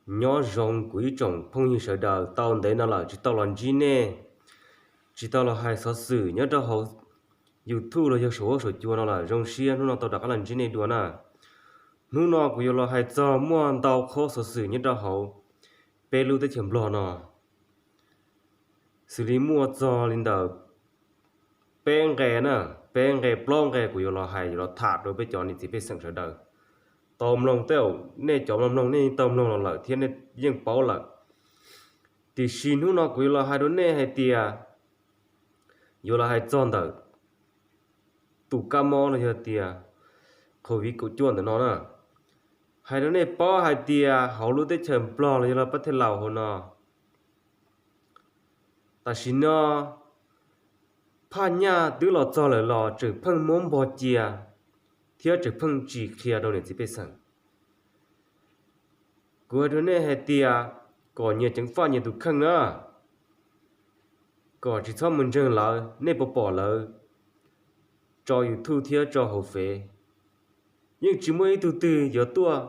Nyob zoo kuv ib tsoom phooj ywg sawv daws, tau ntev no lawm tsis tau los ntsib nej, tsis tau los hais xov xwm nyob rau hauv YouTube los yog saum huab saum cua no lawm. Zoo siab hnub no tau rov qab los ntsib nej dua na. Hnub no kuv yuav los hais txog muaj ntau qhov xov xwm nyob rau hauv peb lub teb chaws Nplog no, xws li muaj txog li ntawm peb nqe na, peb nqe plaub nqe kuv yuav los hais yuav los tham rau peb cov niam txiv pej xeem sawv daws tau mloog. Tej zaum nej cov mloog mloog nej tau mloog los lawm thiab nej yeej paub lawm. Tiam sis hnub no kuv yuav los hais rau nej hais tias, yuav los hais txog ntawm tus kab mob los yog tias COVID kaum cuaj ntawm no na. Hais rau nej paub hais tias hauv lub teb chaws Nplog los yog lub pab thej laus hauv no, tam sim no phaj nyaj twb los txog lawm los tseem pheej muab npog cia thiab tseem pheej tsis qhia rau niam txiv pej xeem. Kuv hais rau nej hais tias kom nyias ceev faj nyias tus kheej na, kom tsis txhob mus ntseeg lawv. Nej puas pom lawv tso YouTube thiab tso hauv Fev, yeej tsis muaj ib tug twg yuav tuaj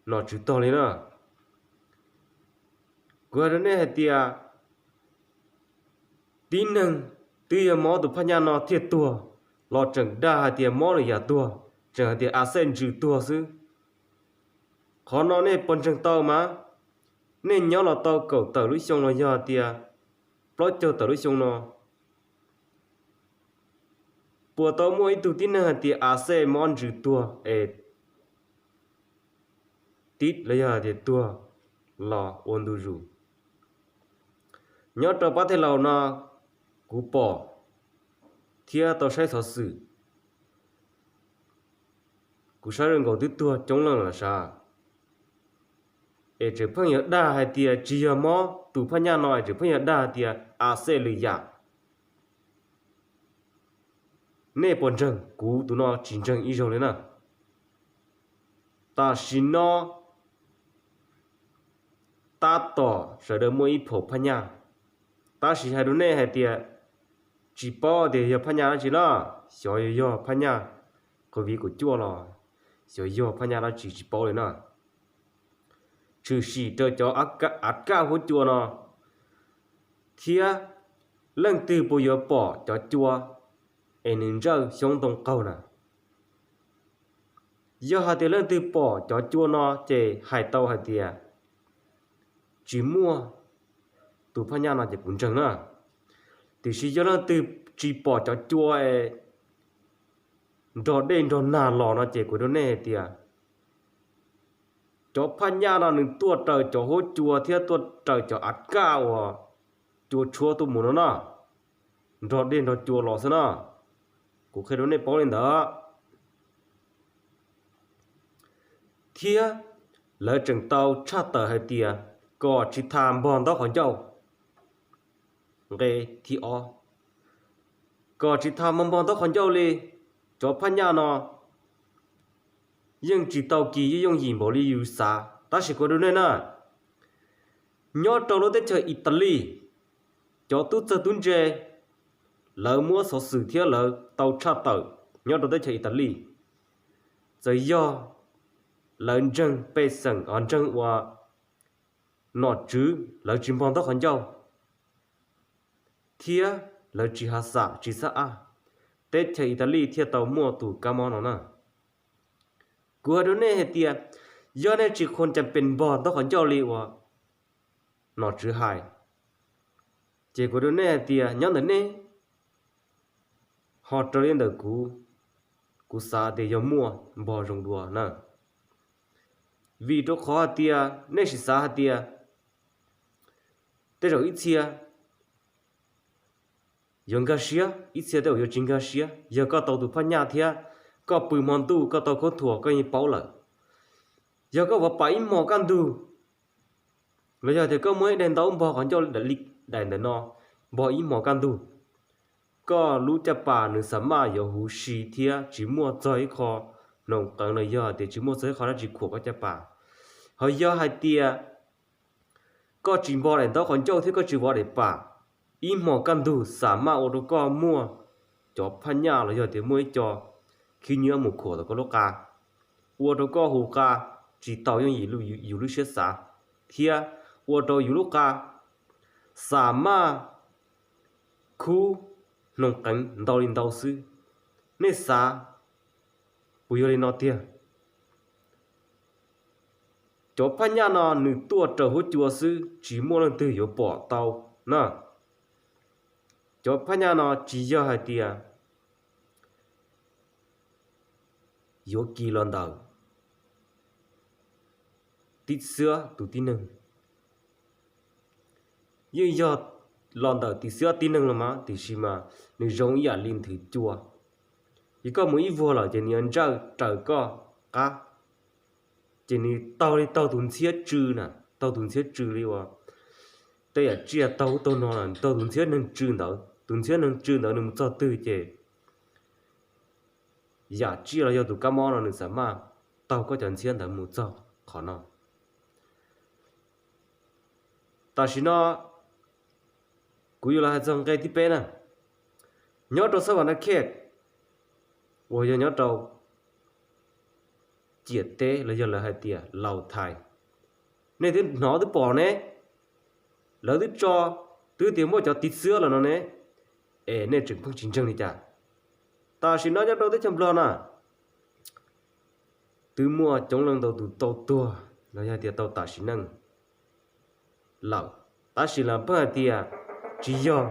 nom tswv tog li na. Kuv hais rau nej hais tias tib neeg twb yog mob tus phaj nyaj no thiaj tuag los tseem dag hais tias mob lwm yam tuag, tseem hais tias a xej ntsws tuag xwb. Qhov no nej puas ntseeg tau mas? Nej nyob los tau kaum tawm lub xyoo los yog tias plaub caug tawm lub xyoo no, puas tau muaj ib tug tib neeg hais tias a xej mob ntsws tuag es tib los yog hais tias tuag los ua ntu zus? Nyob rau pab thej laus no kuv pom thiab tau saib xov xwm, kuv saib zoo nkaus twb tuag coob leej lawm sav. Es tseem pheej yog dag hais tias tsis yog mob tus phaj nyaj no es tseem pheej yog dag hais tias a xej lwm yam. Nej puas ntseeg? Kuv tus no tsis ntseeg ib zaug li na. Tam sim no tab tom sawv daws muaj ib phaum phaj nyaj, tab sis hais rau nej hais tias tsis paub tias yog phaj nyaj dab tsi na, xyov yog, yog phaj nyaj COVID kaum cuaj los xyov yog phaj nyaj dab tsi tsis paub li na. Tshwm sim rau cov av kaj huab cua no thiab, leej twg puas yuav pom cov cua es nws ntsawj xyoob ntoo qaug na? Yog hais tias leej twg pom cov cua no ces hais tau hais tias tsis muaj tus phaj nyaj no ces kuv ntseeg na. Tiam sis yog leej twg tsis pom cov cua es nrog dej nrog nag los no ces kuv rau nej hais tias cov phaj nyaj no nws tuaj raws cov huab cua thiab tuaj raws cov av kaj uas cua tshuab tuaj mus no na, nrog dej nrog cua los xwb na. Kuv qhia rau nej paub li ntawd. Thiab lawv tseem tau tshaj tawm hais tias kom tsis tha npog ntaub qhov ncauj. Nqe thib ob, kom tsis tha npog ntaub qhov ncauj li. Cov phaj nyaj no yeej tsis tau kis yooj yim npaum li yus xav, tab sis kuv rau nej na, nyob rau lub teb chaws Italis, cov tub txawg tub ntse lawv muab xov xwm thiab lawv tau tshaj tawm nyob rau teb chaws Italis, txawm yog lawv ntseeg pej xeem, ntseeg ua nom tswv, lawv tsis npog ntaub qhov ncauj thiab lawv tsis hav xam tsis xab aj, teb chaws Italis thiaj tau muaj tus kab mob no na. Kuv hais rau nej hais tias yog nej tsis khuam cas pes npog ntaub qhov ncauj li uas nom tswv hais, ces kuv rau nej hais tias nyob ntawm nej ho raws li ntawm kuv, kuv xav tias yog muaj npog zoo dua na. Vim rau qhov hais tias nej sim xav hais tias tej zaum ib txhia yuav nkag siab, ib txhia tej zaum yuav tsis nkag siab. Yog koj tau tus phaj nyaj thiab koj pw hmo ntuj koj tau khaub thuas koj yeej paub lawm. Yog koj ua pam ib hmos kaj ntug, los yog tias koj muab ib daim ntaub npog qhov ncauj li daim ntawm no, npog ib hmos kaj ntug, koj lub caj pas nws xam maj yuav huv si thiab tsis muaj txog ib qho noom qeev los yog tias tsis muaj txog ib qho dab tsi khuam koj caj pas. Ho yog hais tias koj tsis npog daim ntaub qhov ncauj thiab koj tsis vov daim pam, ib hmos kaj ntug xam maj ua rau koj muaj cov phaj nyaj los yog tias muaj ib co khib nyiab mus khuam tau koj lub qa, ua rau koj hu qa tsis tau yooj yim yus lub siab xav. thiab ua rau yus lub qa xa maj khub hnoos qeev ntau li ntau xwb. Nej xav puas yog li no tiag? Cov phab nyaj no nws tuaj raws huab cua xwb, tsis muaj leej twg yuav pom tau na. Cov phab nyaj no tsis yog hais tias yuav kis los ntawm tib xiab tus tib neeg. Yeej yog los ntawm tib xiab tib neeg los mas, tiam sis mas nws zoo ib yam li nthwv cua. Yog koj mus ib vuag lawm ces nws yuav ntsawj raws koj qab, ces nws taug li taug tus ntxhiab tsw na, taug tus ntxhiab tsw li uas tej yam tsiaj taug ub taug no, taug tus ntxhiab neeg tsw ntawd, tus ntxhiab neeg tsw ntawd nws mus txog twg ces yam tsiaj los yog tus kab mob no nws xam maj taug koj cov ntxhiab ntawd mus txog qhov no. Tam sim no kuv yuav los hais txog nqe thib peb na, nyob rau xab vam na khej uas yog nyob rau ciam teb los yog lawv hais tias Laus Thais, nej twb hnov twb pom ne, lawv twb tso, twb tias muaj cov tiv xwab los no ne, es nej tseem pheej tsis ntseeg li cas? Tam sim no nyob rau teb chaws Nplog na, twb muaj coob leej ntau tus tau tuag los yog tias tau tas sim neej lawm, tab sis lawv pheej hais tias tsis yog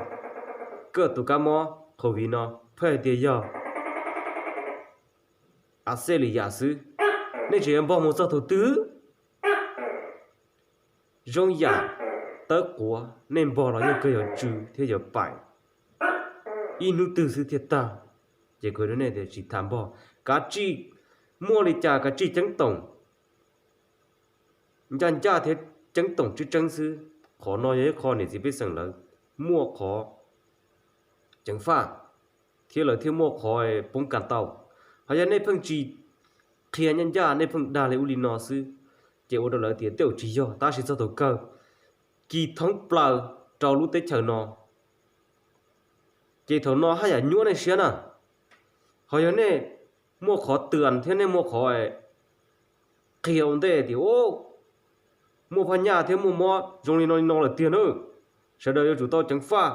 koj tus kab mob covid no, pheej hais tias yog a xej li yam xwb. Nej tseem yuav npog mus txog thaum twg? Zoo yam tawb quav nej npog los yeej kawg yuav tsw thiab yuav paim ib hnub twg xwb thiaj tag. Ces kuv hais rau nej tias tsis tas npog, kav tsij muaj li cas kav tsij ceeb toom ncaj ncaj thiab ceeb toom tseeb tseeb xwb. Qhov no yog ib qho niam txiv pej xeem lawv muaj qhov ceev faj thiab lawv thiaj muaj qhov poob kas tau. Ho yog nej pheej tsis qhia ncaj ncaj, nej pheej dag li ub li no xwb, ces ua rau lawv tias tej zaum tsis yog, tab sis txog thaum kawg kis thoob plaws rau lub teb chaws no, ces thaum no haj yam nyuaj nej siab na. Ho yog nej muaj qhov twam thiab nej muaj qhov qhia ua ntej tias muaj phaj nyaj thiab muaj mob zoo li no li no lawm tiag na, sawv daws yuav tsum tau ceev faj.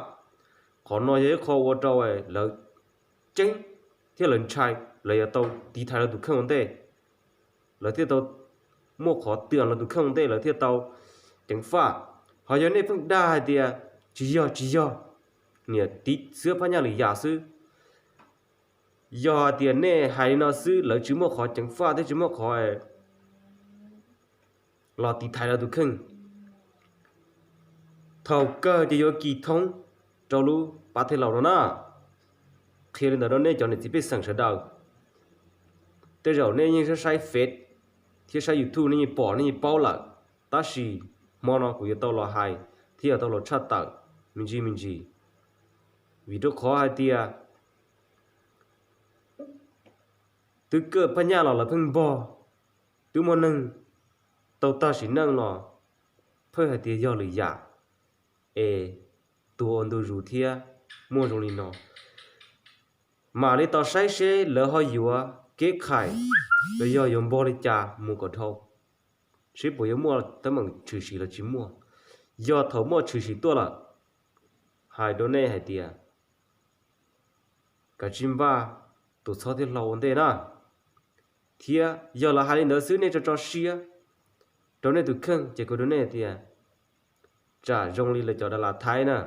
Qhov no yog ib qho ua rau lawv ceeb thiab lawv ntshai, lawv yuav tau tiv thaiv lawv tus kheej ua ntej, lawv thiaj tau muaj qhov twam lawv tus kheej ua ntej, lawv thiaj tau ceev faj. Ho yog nej pheej dag hais tias tsis yog tsis yog, niam tiv xwab phaj nyaj lwm yam xwb. Yog hais tias nej hais li no xwb lawv tsis muaj qhov ceev faj thiab tsis muaj qhov los tiv thaiv lawv tus kheej, thaum kawg ces yuav kis thoob rau lub pab thej laus no na. Qhia li ntawd rau nej cov niam txiv pej xeem sawv daws. Tej zaum nej yeej saib saib Face thiab saib YouTube nej yeej pom nej yeej paub lawm, tab sis hmo no kuv yuav tau los hais thiab yuav tau los tshaj tawm me ntsis me ntsis, vim rau qhov hais tias twb kaj phaj nyaj los lawv pheej npog, twb muaj neeg tau tag sim neej los pheej hais tias yog lwm yam es tuag ua ntu zus thiab muaj zoo li no. Mam li tos saib seb lawv ho yuav kev khais los yog yuav npog li cas mus kom dhau, seb puas yuav muaj teeb meem tshwm sim los tsis muaj. Yog thaum muaj tshwm sim tuaj lawm, hais rau nej hais tias kav tsij npaj tus txhob thiab hlau ua ntej na. Thiab yog lawv hais li ntawd xwb nej tso tso siab rau nej tus kheej ces kuv rau nej tias tsam zoo li lawv cov da las Thaib na,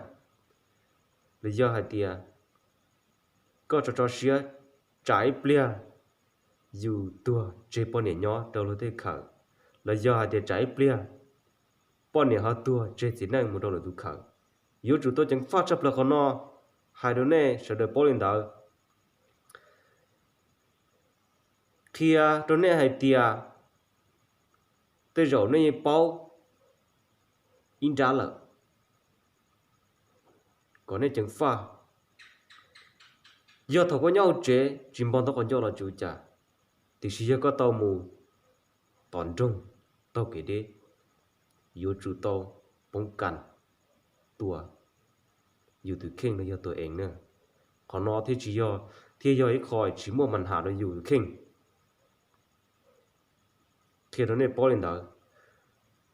los yog hais tias koj tso tso siab tsam ib pliag yus tuag tseg poj niam nyob rau luag tej khawm, los yog hais tias tsam ib pliag poj niam ho tuag tseg txiv neej mus rau lwm tus khawm. Yuav tsum tau ceev faj tshaj plaws qhov no, hais rau nej sawv daws paub li ntawd. Qhia rau nej hais tias tej zaum nej yeej paub ib nrab lawm, kom nej ceev faj. Yog thaum koj nyob hauv tsev tsis npog ntau qhov ncauj los tsis ua cas, tiam sis yog koj tau mus tom nroog taug kev deb, yuav tsum tau poob kas tua yus tus kheej los yog tua eev na. Qhov no thiaj tsis yog, thiaj yog ib qho tsis muaj mas has rau yus tus kheej. Qhia rau nej paub li ntawd.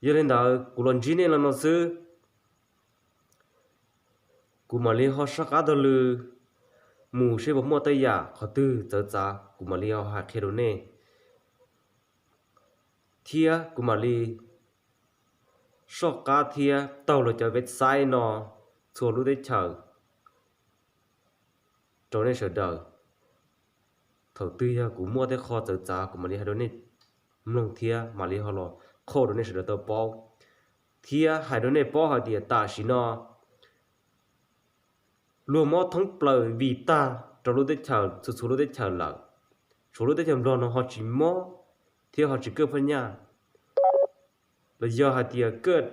Yog li ntawd kuv los ntsib nej los no xwb, kuv mam li ho soj qab taug lw mus seb puas muaj tej yam qhov twg txawv txav, kuv mam li ho hais qhia rau nej, thiab kuv mam li soj qab thiab taug los cov website no txhua lub teb chaws rau nej sawv daws. Thaum twg yog kuv muaj tej qho txawv txav kuv mam li hais rau nej mloog thiab mam li ho los qhia rau nej sawv daws tau paub, thiab hais rau nej paub hais tias tam sim no luag mob thoob plaws vim tag rau lub teb chaws, txhua txhua lub teb chaws lawm. Tshuav lub teb chaws Nplog no ho tsis mob thiab ho tsis kaj phaj nyaj, los yog hais tias kaj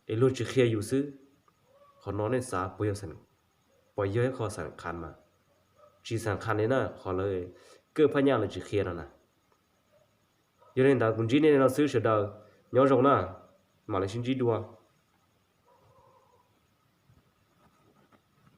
es luag tsis qhia yus xwb. Qhov no nej xav puas yog ib qho xam khas mas? Tsis xam khas li na, qhov lawv kaj phaj nyaj lawv tsis qhia no na. Yog li ntawd kuv ntsib nej no xwb sawv daws, nyob zoo na, mam li sib ntsib dua.